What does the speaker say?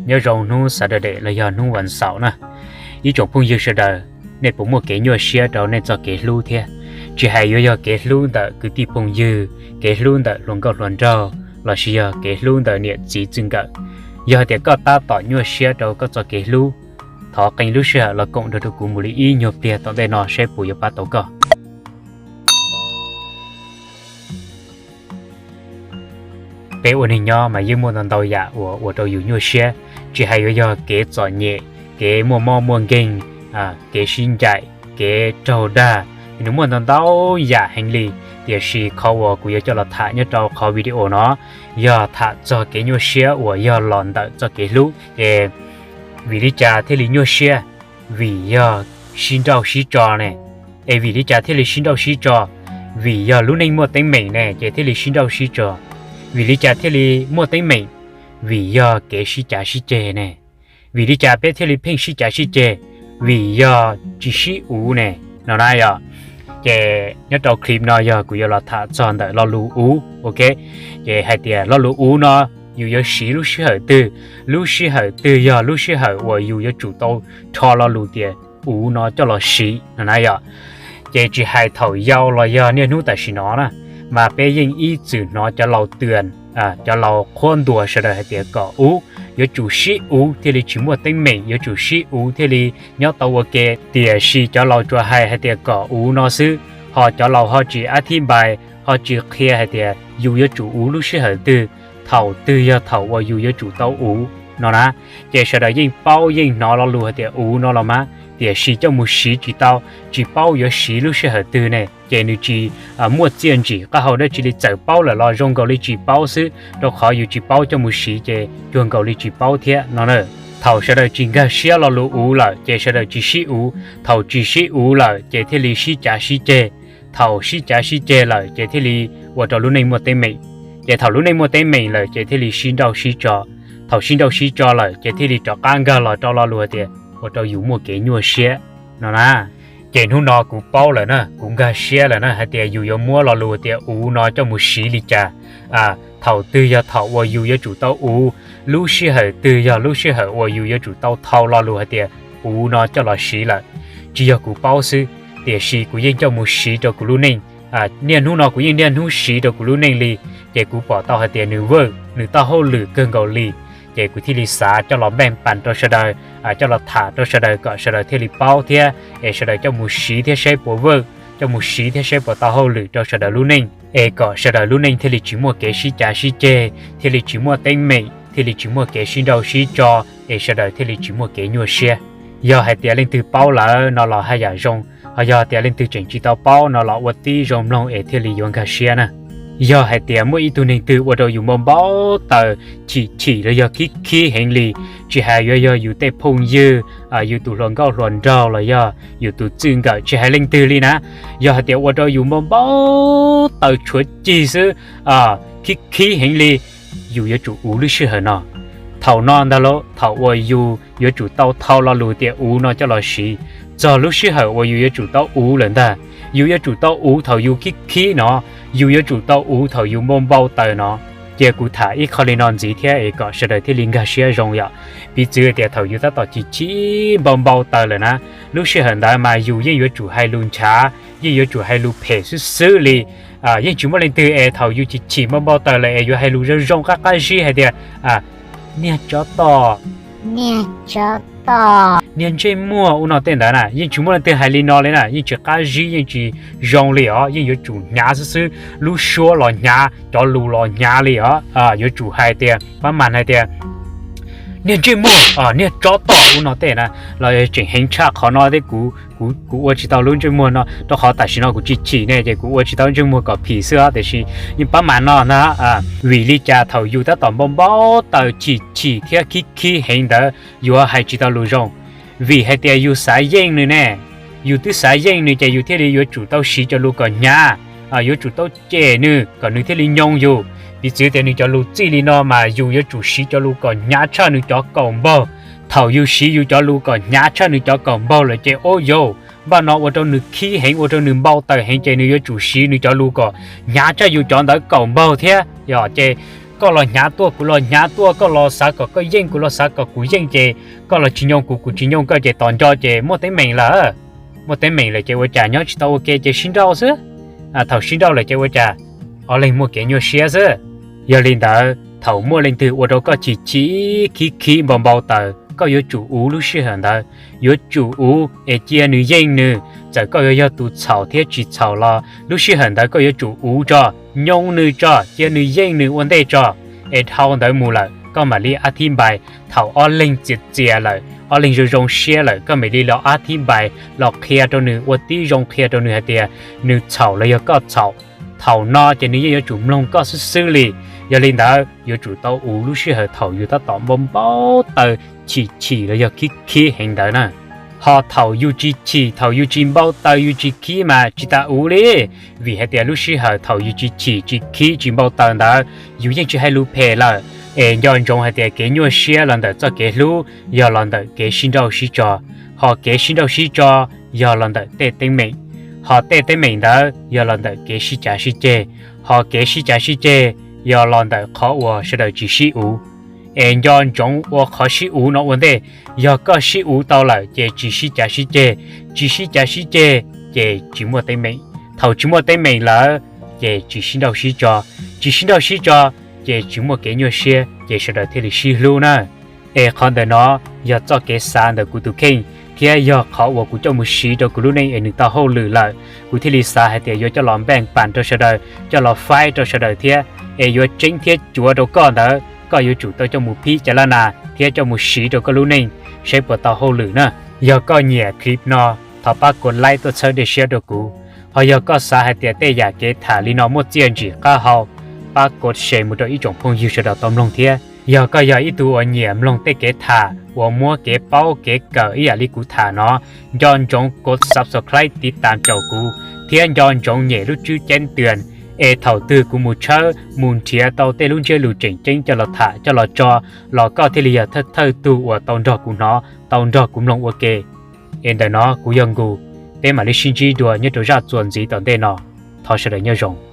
Nyob zoo hnub Saturday los yog hnub vas xaum na. Ib tsoom phooj ywg sawv daws, nej puas muaj kev nyuaj siab rau nej txoj kev hlub thiab? Tsis hais yuav yog kev hlub ntawm kwv tij phooj ywg, kev hlub ntawm hluas nkauj hluas nraug, lossis yog kev hlub ntawm niam txiv txij nkawm, yog hais tias koj tab tom nyuaj siab rau koj txoj kev hlub, thov qee lub sij hawm los koom nrog rau kuv mus li ib nyuag pliag tom ntej no saib puas yuav pab tau koj. Peb ua neeg nyob mas yeej muaj ntau ntau yam uas ua rau yus nyuaj siab, tsis hais yuav yog kev txom nyem, kev muaj mob muaj nkeeg, kev sib ncaim, kev raug dag, nws muaj ntau ntau yam heev li. Tiam sis qhov uas kuv yuav coj los tham nyob rau qhov video no yog tham txog kev nyuaj siab uas yog los ntawm txoj kev hlub. Ces vim li cas thiaj li nyuaj siab? Vim yog sib nrauj sib tso ne. Es vim li cas thiaj li sib nrauj sib tso? Vim yog lub neej muaj teeb meem ne ces thiaj li sib nrauj sib tso. Vim li cas thiaj li muaj teeb meem? Vim yog kev sib cav sib ceg ne. Vim li cas peb thiaj li pheej sib cav sib ceg? Vim yog tsis sib uv ne, no na yom. Ces nyob rau clip no yog kuv yuav los tham txog ntawm lo lus uv, ok. Ces hais tias lo lus uv no yus yuav siv lub sij hawm twg? Lub sij hawm twg yog lub sij hawm uas yus yuav tsum tau rho lo lus tias uv no coj los siv no na yom. Ces tsis hais thaum yau los yog niaj hnub tam sim no na, mas peb yeej ib txwm hnov cov laus twb, cov laus qhuab ntuas sawv daws hais tias kom uv, yuav tsum sib uv thiaj li tsis muaj teeb meem, yuav tsum sib uv thiaj li nyob tau ua ke. Tiam sis cov laus tsuas hais hais tias kom uv no xwb, ho cov laus ho tsis ab thib npais, ho tsis qhia hais tias yus yuav tsum uv lub sij hawm twg, thaum twg yog thaum uas yus yuav tsum tau uv no na. Ces sawv daws yeej paub yeej hnov lo lus hais tias uv no los mas, tiam sis coj mus siv tsis tau, tsis paub yuav siv lub sij hawm twg ne, ces nws tsis muaj txiaj ntsim qab hau dab tsi li. Txawm paub lawm los zoo nkaus li tsis paub xwb, rau qhov yus tsis paub coj mus siv ces cuag nkaus li tsis paub thiab no na. Thaum sawv daws tsis nkag siab lo lus uv lawm ces sawv daws tsis sib uv, thaum tsis sib uv lawm ces thiaj li sib cav sib ceg, thaum sib cav sib ceg lawm ces thiaj li ua rau lub neej muaj teeb meem, ces thaum lub neej muaj teeb meem lawm ces thiaj li sib nrauj sib tso, thaum sib nrauj sib tso lawm ces thiaj li rov qab nkag los rau lo lus tias ua rau yus muaj kev nyuaj siab no na. Ces hnub no kuv paub lawm na, kuv nkag siab lawm na hais tias yus yuav muab lo lus tias uv no coj mus siv li cas, thaum twg yog thaum uas yus yuav tsum tau uv, lub sij hawm twg yog lub sij hawm uas yus yuav tsum tau thau lo lus hais tias uv no coj los siv lawm. Tsis yog kuv paub xwb, tiam sis kuv yeej coj mus siv rau kuv lub neej. Niaj hnub no kuv yeej niaj hnub siv rau kuv lub neej li, ces kuv pom tau hais tias nws work, nws tau hauj lwm kawg nkaus li, ces kuv thiaj li xav coj los npeej pas rau sawv daws, coj los tham rau sawv daws kom sawv daws thiaj li paub thiab es sawv daws coj mus siv thiab saib puas work, coj mus siv thiab saib puas tau hauj lwm rau sawv daws lub neej, es kom sawv daws lub neej thiaj li tsis muaj kev sib cav sib ceg, thiaj li tsis muaj teeb meem, thiaj li tsis muaj kev sib nrauj sib tso, es sawv daws thiaj li tsis muaj kev nyuaj siab. Yog hais tias leej twg paub lawm no los haj yam zoo, ho yog tias leej twg tseem tsis tau paub no los ua tib zoo mloog es thiaj li yuav nkag siab na. Yog hais tias muaj ib tug neeg twg ua rau yus npau npau taws, chim chim los yog khib khib heev li, tsis hais yuav yog yus tej phooj ywg, yus tus hluas nkauj hluas nraug los yog yus tus txij nkawm, tsis hais leej twg li na, yog hais tias ua rau yus npau npau taws tshuav cig xwb, khib khib heev li, yus yuav tsum uv lub sij hawm no. Thaum no ntag lauj, thaum uas yus yuav tsum tau thau lo lus tias uv no coj los siv, txog lub sij hawm uas yus yuav tsum tau uv lawm ntag. Yus yuav tsum tau uv thaum yus khib khib no, yus yuav tsum tau uv thaum yus npau npau taws no. Cia kuv tham ib qho li no ntxiv thiab es kom sawv daws thiaj li nkag siab zoo yom. Piv txwv tias thaum yus tab tom chim chim npau npau taws lawm na, lub sij hawm ntawd mas yus yeej yuav tsum hais lus nchav, yeej yuav tsum hais lus phem xwb xwb li. Yeej tsis muaj leej twg es thaum yus chim chim npau npau taws lawm es yuav hais lus zoo zoo qab qab zib hais tias niag tsov tom, niag ntsej muag ua no tej ntawd na, yeej tsis muaj leej twg hais li no li na, yeej tsis qab zib yeej tsis zoo li os, yeej yuav tsum hnyav xwb xwb, lub suab los hnyav, cov lus los hnyav li os. Yuav tsum hais tias pab mas hais tias niag ntsej muag, niag tsov tom ua no tej na, los tseem heev tshaj qhov no thiab. Kuv, kuv ua tsis tau lub ntsej muag no rau qhov tam sim no kuv chim chim ne ces kuv ua tsis tau ntsej muag kom phim xwb os, tiam sis yeej pab mas no ntag. Vim li cas thaum yus tab tom npau npau taws chim chim thiab khib khib heev ntawd yuav hais tsis tau lus zoo? Vim hais tias yus xav yeej nws ne. Yus twb xav yeej nws ces yus thiaj li yuav tsum tau siv cov lus kom hnyav, yuav tsum tau cem nws kom nws thiaj li nyoo yus. Piv txwv tias nws cov lus txij li no mas yus yuav tsum siv cov lus kom hnyav tshaj nws cov kaum npaug. Thaum yus siv yus cov lus kom hnyav tshaj nws cov kaum npaug lawm ces ua yaus, npaj no ua rau nws khib heev, ua rau nws npau taws heev ces nws yuav tsum siv nws cov lus kom hnyav tshaj yus cov ntawd kaum npaug thiab yom. Ces Koj los hnyav tuaj, kuv los hnyav tuaj, koj los xav kom koj yeej, kuv los xav kom kuv yeej, ces koj los tsis nyoo kuv, kuv tsis nyoo koj, ces tos nco ces muaj teeb meem lawm. Muaj teeb meem lawm ces ua cas nyob tsis tau ua ke ces sib nrauj xwb. Thaum sib nrauj lawm ces ua cas ob leeg muaj kev nyuaj siab xwb. Yog li ntawd thaum muaj leej twg ua rau koj chim chim khib khib npau npau taws, koj yuav tsum uv lub sij hawm ntawd, yuav tsum uv es cia nws yeej nws. Txawm koj yuav yog tus txhaum thiab tsis txhaum los lub sij hawm ntawd koj yuav tsum uv tso, nyoo nws tso, cia nws yeej nws ua ntej tso. Es dhau ntawd mus lawm koj mam li ab thib npais. Thaum ob leeg txias txias lawm, ob leeg zoo zoo siab lawm, koj mam li los ab thib npais los qhia rau nws, ua tib zoo qhia rau nws hais tias nws txhaum los yog koj txhaum. Thaum no ces nws yeej yuav tsum mloog koj xwb xwb li. Yog li ntawd yuav tsum tau uv lub sij hawm thaum yus tab tom npau npau taws, chim chim los yog khib khib heev ntawd na. Ho thaum yus tsis chim, thaum yus tsis npau taws, yus tsis khib mas tsis tas uv li. Vim hais tias lub sij hawm thaum yus tsis chim, tsis khib, tsis npau taws ntawd, yus yeej tsis hais lus phem lawm. Es nco ntsoov hais tias kev nyuaj siab los ntawm txoj kev hlub yog los ntawm kev sib nrauj sib tso, ho kev sib nrauj sib tso yog los ntawm tej teeb meem, ho tej teeb meem ntawd yog los ntawm kev sib cav sib ceg, ho kev sib cav sib ceg yog los ntawm qhov uas sawv daws tsis sib uv. Es nco ntsoov ua qhov sib uv no ua ntej. Yog koj sib uv tau lawm ces tsis sib cav sib ceg, tsis sib cav sib ceg ces tsis muaj teeb meem. Thaum tsis muaj teeb meem lawm ces tsis sib nrauj sib tso, tsis sib nrauj sib tso ces tsis muaj kev nyuaj siab, ces sawv daws thiaj li sib hlub na. Es qhov ntawm no yog txoj kev xav ntawm kuv tus kheej, thiab yog qhov uas kuv coj mus siv rau kuv lub neej es nws tau hauj lwm lawm, kuv thiaj li xav hais tias yuav coj los npeej pas rau sawv daws, coj los faib rau sawv daws thiab. Es yuav tseeb thiab cuav rau koj ntawd, koj yuav tsum tau coj mus phib cas laj nas thiab coj mus siv rau koj lub neej saib puas tau hauj lwm na. Yog koj nyiam clip no, thov pab kov like tuaj txhawb dej siab rau kuv. Ho yog koj xav hais tias tej yam kev tham li no muaj txiaj ntsig qab hau, pab kov share mus rau ib tsoom phooj ywg sawv daws tau mloog thiab. Yog koj yog ib tug uas nyiam mloog tej kev tham uas muab kev paub kev kawm ib yam li kuv tham no, nco ntsoov kov subscribe tiv tas caum kuv, thiab nco ntsoov nyem lub tswb ceeb twag, es thaum twg kuv mus tshawb mus nrhiav tau tej lub ntsiab lus tseem ceeb coj los tham coj los tso, los koj thiaj li yog thawj thawj tug uas tau nrog kuv hnov, tau nrog kuv mloog ua ke. Es ntawm no kuv yog Nkus, peb mam li sib ntsib dua nyob rau zaj txuas ntxiv tom ntej no. Thov sawv daws nyob zoo.